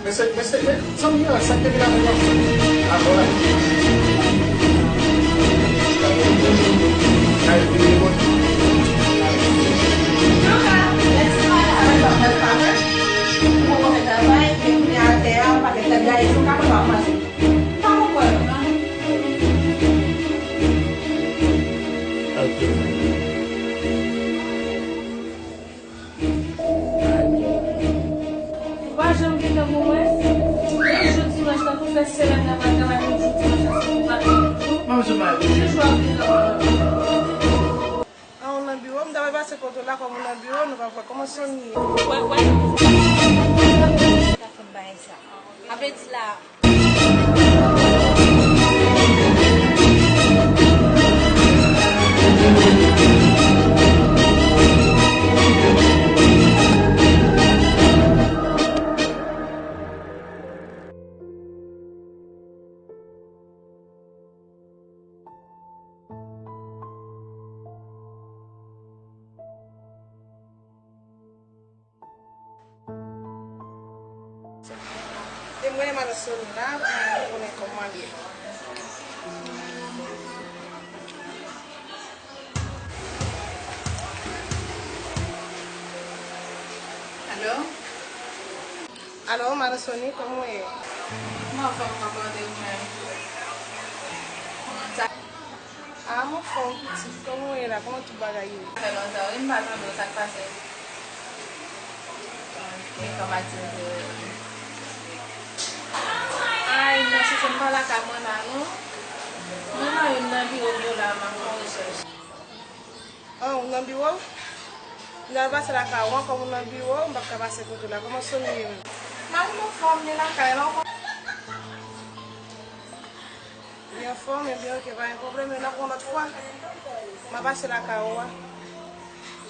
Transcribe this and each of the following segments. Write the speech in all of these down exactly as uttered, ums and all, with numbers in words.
Mesye, mesye, men, zanmi an, sa k te vin avè l la? Avè l la. Jouka, lè ti madanm mwen t ap fè travay, mwen t ap fè travay, epi kounye a atè a, pakèt tèt gaye sou m, pa konn pa pase. Pa konprann. Ok. Ou pa janm gen tan pou mwen. Yon jou dimanch, tankou fè semèn nan, mwen travay yon jou dimanch, sa se pou pa yon jou. Mwen jou mwen. Jou jou ap vin nan. An, ou nan biwo, m ta pral pase kote w la, kòm ou nan biwo, nou pa wè kòman Sony ye. Wè, wè. Sa fè m bagay sa. Sa vle di la, E mwen, madan Sony la, pou nou konnen kòman l ye. Alo? Alo, madan Sony, kòman w ye? Mwen anfòm, kòman w ye ou menm? A, m anfòm, pitit. Kòman w ye la? Kòman tout bagay ye? Fè lontan, wi, m pa tande w, sa k pase? Gen kòm aktivite yo. Ay, non, chouchou, m pa lakay mwen la, non. Mwen nan youn nan biwo m yo la, m ap fè yon rechèch. An, ou nan biwo? M ta pral pase lakay ou an, kòm ou nan biwo, m p ap ka pase kote w la. Kòman Sony ye menm? Mari m anfòm, li lakay la, ou konn. Li anfòm, ebyen, ok, pa gen pwoblèm, men n ap wè yon lòt fwa. M a pase lakay ou a.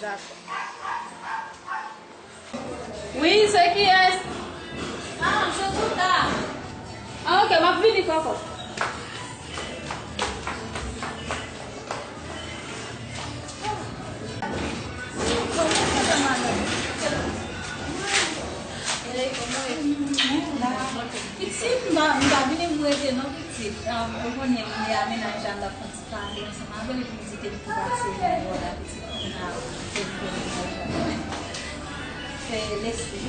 Dakò. Wi, se kiyès? Ah, Josouka. Ah, ok, m ap vini, kòkòt. Pitit, m pa, m pa vini pou rete non, pitit. Ah, ou konnen, m amenaj la, m t ap fè yon ti pale ansanm avè l, epi m di ke li pou pase bò la, pitit, pou n al fè yon ti pale. Fè lespri.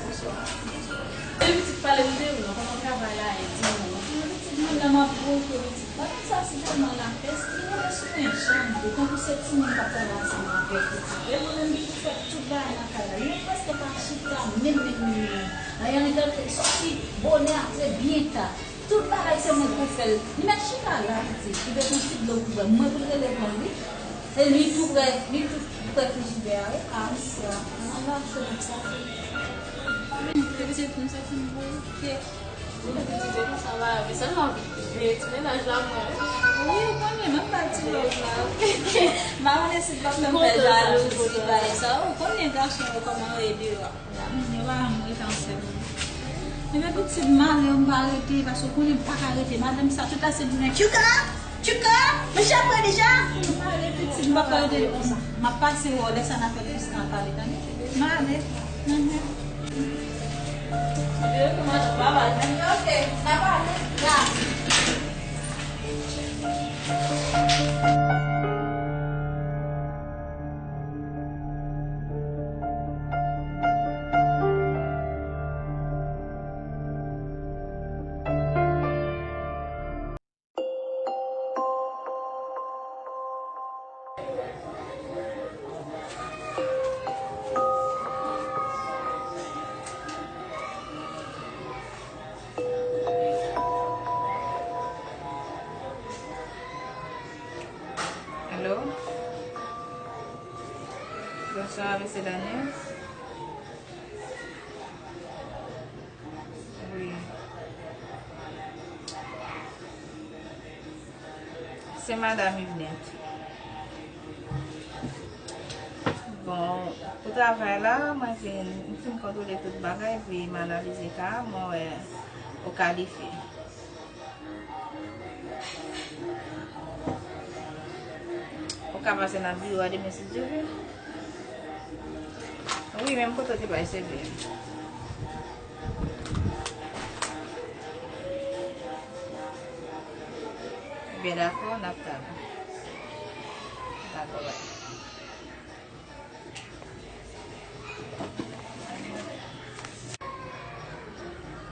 Bonswa. Bonswa. Pitit, pale m de ou non, kòman travay la ye, di mwen. Pitit, mwen la, m ap gwo ke pitit. Madanm sa si tèlman lapès, li rele sou mwen jan m vle, tankou se timoun k ap pale ansanm avè l, pitit. E mwen menm ki pou fè tout bagay nan kay la. Li menm prèske pa chita, menm, menm, menm, menm. Anyen li t ap soti bonè, antre byen ta. Tout bagay se mwen k pou fè l. Li mèt chita la, pitit. Li bezwen ti dlo pou bwè. Mwen pou l rele pou l, wi. E li tou prè, li tou prè frijidè a, wi. A, m sè. An, m ap fè sa. Pitit, m santi m bouke. Ou te di de konsa, ba, men sèlman veye ti mennaj la mwen. Wi, ou konnen, menm pa ti lòv la. M pa konnen si l p ap fè m fè jalouzi, bagay sa. Ou konnen gason yo kòman yo ye deyò. Yo pa janm rete ansanm. Ebyen, pitit, m ale, m pa rete, paske ou konnen m pa ka rete. Madanm sa, tout la se di mwen, Tchouka! Tchouka! Mesye ap pran deja! M ale, pitit, m p ap ka rete konsa. M ap pase wè w, lè sa n a fè l plis n a pale, tande? M ale. Mhm. Ok, n a pale. Ya. Alo? Bonswa, mesye Daniel. Wi. Se madanm Yvnette. Bon, pou travay la, mwen vin, m fin kontwole tout bagay, epi m analize ka a, mwen wè ou kalifye. Ou ka pase nan biwo a demen si Dye vle. Wi, menm kote w te bay seve m. Byen dakò, n ap tann. Dakò, bay.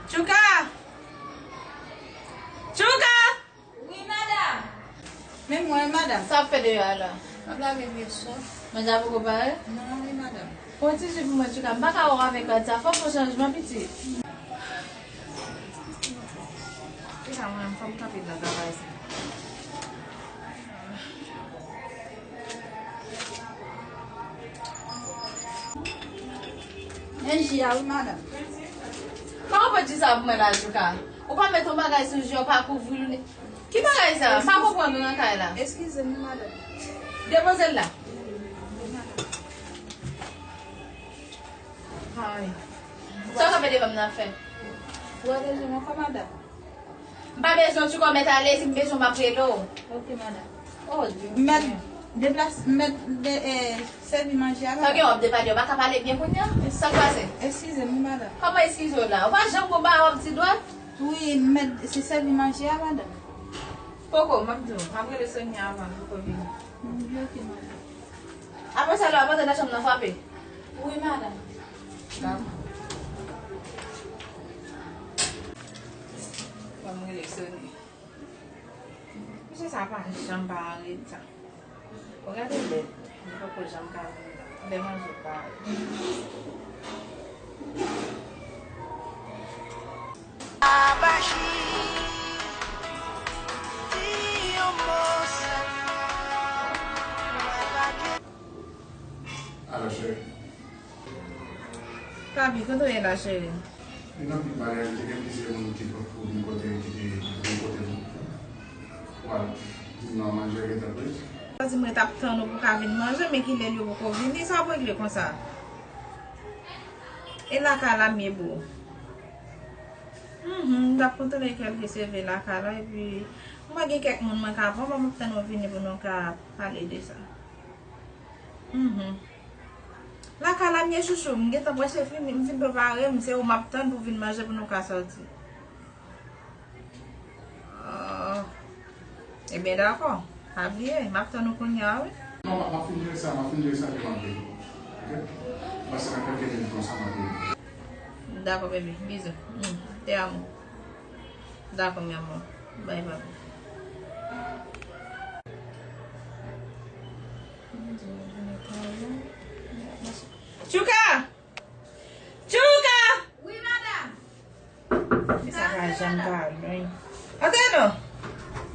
Tchouka! Tchouka! Wi, madanm. Men mwen, madanm. Sa ap fè deyò a la? M ap lave vye sòs. Manje a poko pare? Non, wi, madanm. Fè yon ti ji pou mwen, Tchouka. M pa ka wè w avèk rad sa. Fò w fè chanjman, pitit. Tchouka, mwen, fò m kanpe nan travay sa. Men ji a, wi, madanm. Kòman w pot ji sa pou mwen la, Tchouka? Ou pa met yon bagay sou ji a, ou pa kouvri l. Ki bagay sa? M pa konprann ou nan kay la. Eskize m, wi, madanm. Depoze l la. Ay. Sa w kanpe devan m nan fè? Ou pa bezwen m ankò, madanm? M pa bezwen w, Tchouka, w mèt ale, si m bezwen w, m ap rele w. Ok, madanm. Oh, Dye. M mèt deplase, m mèt de, eh, sèvi manje a, madanm. Sa gen w ap depale, w pa ka pale byen kounye a? Sa k pase? Eskize m, wi, madanm. Kòman eskize w la? Ou pa janm gon bagay w ap di dwat? Wi, m mèt se sèvi manje a, madanm. Poko, m ap di w. M ap rele Sonia avan l poko vini. Mm, ok, madanm. Apre sa, lè w ap antre nan chanm nan, frape. Wi, madanm. Dakò. Ban m rele Soni. Mesye sa pa janm pa anreta. Ou gade lè, li poko janm ka vini la. Lè manje pa ale. Alo, cheri. Papi, kote w ye la, cheri? Gen anpil bagay, te gen plizyè moun ki pot pou vin kote, ki te vin kote nou. Wal, di m non, manje gentan prè. Sa di mwen t ap tann ou pou ka vin manje, men kilè l yo poko vini, sa w ap regle konsa? E lakay la m ye boo. Mhm, m t ap kontwole kèlke seve lakay la, epi mwen gen kèk moun mwen ka pran, mwen ap tann ou vini pou nou ka pale de sa. Mhm. Lakay la m ye chouchou, m gentan prèske fini, m fin prepare, m se ou m ap tann pou vin manje pou nou ka sòti. Ah. Ebyen, dakò. Pa bliye, m ap tann ou kounye a, wi. Non, m ap, m ap fin jere sa, m ap fin jere sa, epi m ap vini. Oke? M pase nan kèlke minit konsa, m ap vini. Dakò, bebe. Bizou. Mm, te amo. Dakò, mi amor. Bye, bye. Tchouka! Tchouka! Wi, madanm. Fi sa pa janm ka al, non. Antre non.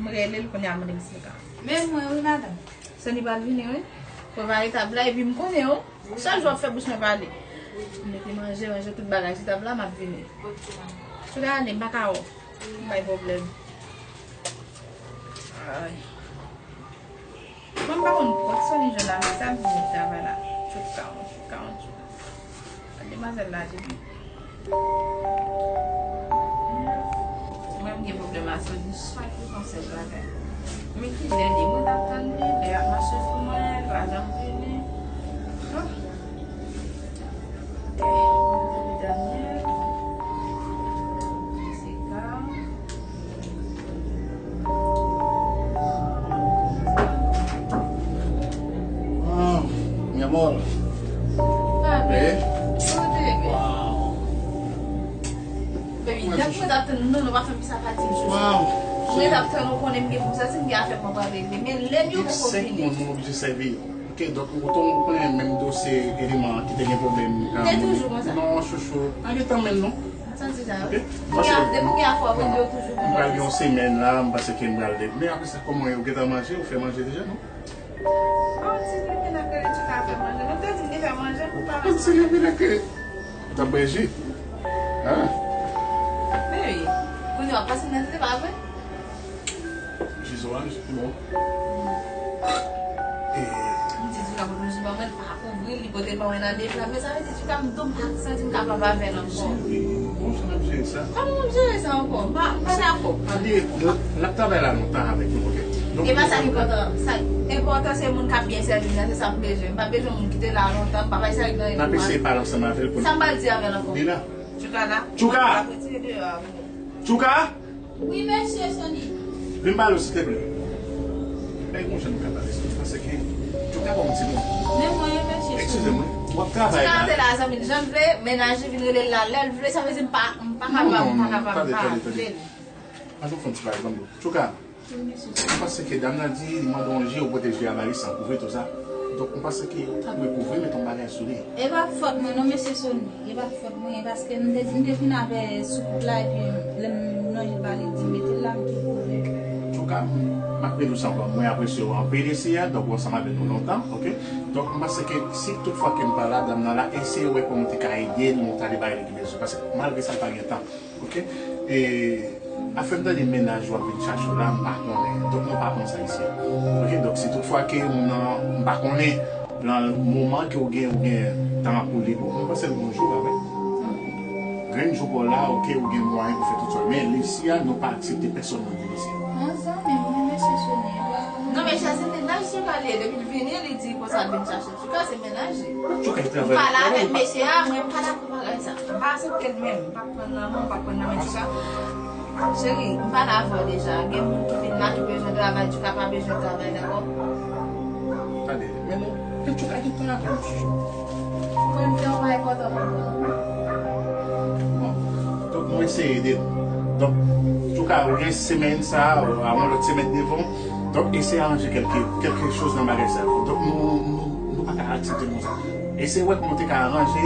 M rele l kounye a, mande m si l ka. Men mwen, wi, madanm. Soni pral vini, wi. Prepare tab la, epi m konnen, wi. Chak jou w ap fè bouch mwen pale. M mete manje, ranje tout bagay sou tab la, m ap vini. Tchouka ale, m pa ka wè w. M bay pwoblèm. Ay. Mwen m pa konn kot Soni jwenn avèk sa, m vin travay la. Tchouka, tchouka, tchouka. Demwazèl la, depi. Mwen m gen pwoblèm a Soni, chak jou se yon sèl bagay. Men kilè li, mwen t ap tann li, lè y ap mache sou mwen, l pa janm vini. Ah. Depi Daniel, Jessica. Wow, mi amor. Papi, eh? Kòman w te ye? Wow. Baby, lè mwen t ap tann nou, nou pa fè m sa pati m chouchou. Wow. Mwen t ap tann ou konnen m gen pou m sòti, m gen afè mwen pral regle. Men lè m yo poko vini. Gen senk moun, mwen oblije sèvi yo. Ok, donk, ou tou, ou konnen menm dosye eleman ki te gen pwoblèm. Te toujou konsa? Non, chouchou. Pa gen tan menm, non. Santi sa, wi. Ok? Depi w gen afè, w ap regle yo toujou konsa. M pral gen yon semèn la, m panse ke m pral de-, men apre sa, kòman ou gentan manje? Ou fè manje deja, non? Oh, ti bebe nan kere ti ka fè manje. Nou te di m te fè manje, m pa. Ou ti bebe nan kere. Ou t ap bwè ji? Ah. Men wi. Kounye a w ap pase nan tete, pa vre? Ji zoranj, bon. E, m di Tchouka pote yon ji ban mwen, li pa ouvri l, li pote l ban mwen nan de flan. Men sa vle di Tchouka, m tou m pa santi m kapab avè l ankò. Cheri, bon, jan n ap jere sa? Kòman w ap jere sa ankò? M pa, m pa dakò. Pa bliye, l ap travay la lontan avèk nou, ok? E pa sa ki enpòtan. Sa enpòtan se moun k ap byen sèvi m nan, se sa m bezwen. M pa bezwen moun ki te la lontan, m pa bay sa nan. N ap eseye pale ansanm avè l pou n. Sa m pral di avè l ankò? Li la. Tchouka la? Tchouka! Tchouka! Wi, mesye Sony. Vin pale w, silteplè. Bay yon jan nou ka pale, paske Tchouka ba w ti non. Men mwen, mesye Sony. Eskize mwen, w ap travay la. Tchouka rete la, zanmi l, jan l vle, mennaj li vin rele l la, lè l vle, sa vle di m pa, m pa kapab, m pa kapab, m pa vle l. An nou fè yon ti bagay, zanmi. Tchouka, m panse ke dam nan di, li mande yon je, ou pote je a ba li san kouvri tou sa. Donk, m panse ke ou ta dwe kouvri, mete yon bagay sou li. E pa fòt mwen non, mesye Sony. E pa fòt mwen, paske m te, m te fin avè soukout la, epi lè m lonje l ba li, li di, "Mete l la, m tou kouvri." Antouka, m ap rele w sanpran. Mwen apresye w anpil isi a, donk ou ansanm avè nou lontan, oke? Donk, m panse ke si tout fwa ke m pa la, dam nan la, eseye wè kòman w te ka ede l, nou ta li bay li ki bezwen. Paske malgre sa, l pa gen tan. Oke? E afè m tande mennaj ou ap vin chache w la, m pa konnen. Donk, nou pa pran sa isi. Oke? Donk, si tout fwa ke ou nan, m pa konnen, nan moman ke ou gen, ou gen tan pou li, m panse l gon jou, pa vre? Grenn jou pa w la, oke, ou gen mwayen pou fè tout sa. Men isi a, nou pa aksepte pèsonn moun vin isi. An zanmi m, men mesye Sony. Non, men chè, se mennaj li pale. Depi l vini, li di konsa l vin chache Antouka, se mennaj li. Antouka, li travay. M pale avèk mesye a, mwen m pa dakò bagay sa. M pa aksepte l menm. M p ap pran nan men, m p ap pran nan men Antouka. Cheri, m pale avè w deja. Gen moun ki vin la, ki bezwen travay, Antouka pa bezwen travay, dakò? Tande, men nou, Antouka gen tan avè w. Mwen, m te yon bagay enpòtan pou mwen. Bon, donk, nou eseye de, donk, Antouka, ou gen semèn sa, avan lòt semèn devan, Donk, eseye aranje kèlke, kèlke choz nan bagay sa yo. Donk, nou, nou, nou pa ka aksepte konsa. Eseye wè kòman w te ka aranje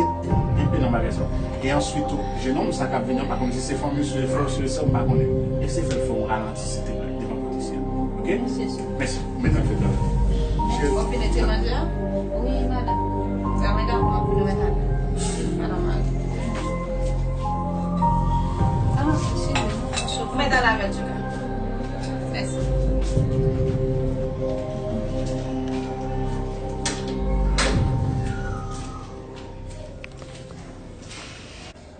enpe nan bagay sa yo. E answit tou, jennonm sa k ap vini an, pa konn si se fanmi w, si se frè w, si se sè w, m pa konnen. Eseye fè l fè yon ralanti, silteplè, devan pòt isi a. Oke? Mèsi. Mèsi. Mèt al fè travay. Cheri. Ou fini ti manje a? Wi, madanm. Sa mwen dakò pou nou mèt al. Madanm Mari. Ah, cheri. Mèt al avè l, Antouka. Mèsi.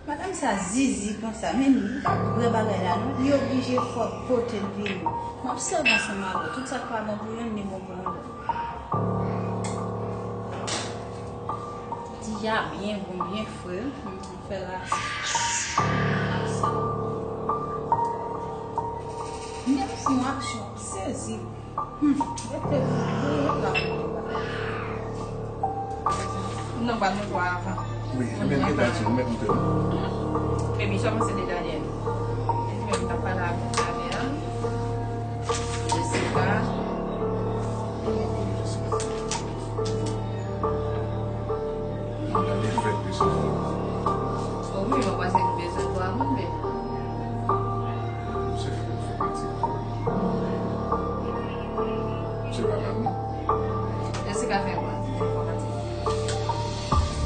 Madanm sa zizi konsa, men li pa t bwè bagay la non, li oblije fò pote l vini. M ap sèvi ansanm avè w, tout sa k pa bon pou youn, li bon pou yon lòt. Dija byen bon, byen fre, m fè l ase. M gen pou fè yon aksyon, m sezi. Hmm, rete, rete la. Non, pa nou twa avan. Wi, men gen dati, ou mèt montre nou. Baby, sa panse de Daniel? Li menm t ap pale avèk Daniel. Jessica. Jessica. Gade fèt li sou fò. O wi, mwen panse nou bezwen twa moun, baby. Se fè, fè pati. Se pa mal, non? Jessica fè bon, fè pati.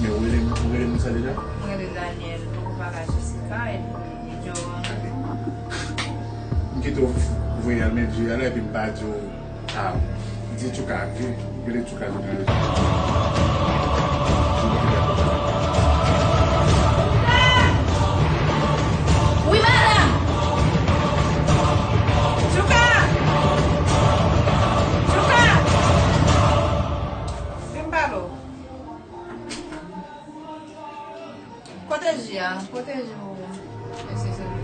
Men ou rele, ou rele moun sa deja? Mwen rele Daniel, poko pale ak Jessica, epi Joe. Gade. M kite w voye al, men di al, epi m pa di w. Ah, di Tchouka, di, rele Tchouka, di, rele Tchouka. Wi, madanm! Tchouka! Tchouka! Vin pale w. Kote ji a? Kote ji ou? Mesye Sony.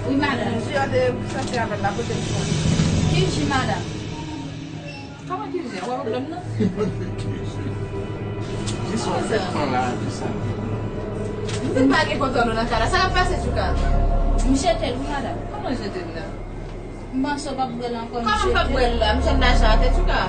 Wi, madanm. Ji a te santi avè l la, kote ji a? Ki ji, madanm? Kòman ki ji a? Ou wè pwoblèm nan? Ki ji? Ji sa w fè pran la, ji sa. M di pa gen kontwòl ou nan kay la. Sa k ap pase, Tchouka? M jete l, wi, madanm. Kòman jete l la? M panse w p ap bwè l ankò, m jete l. Kòman m p ap bwè l la? M jwenn lajan atè, Tchouka.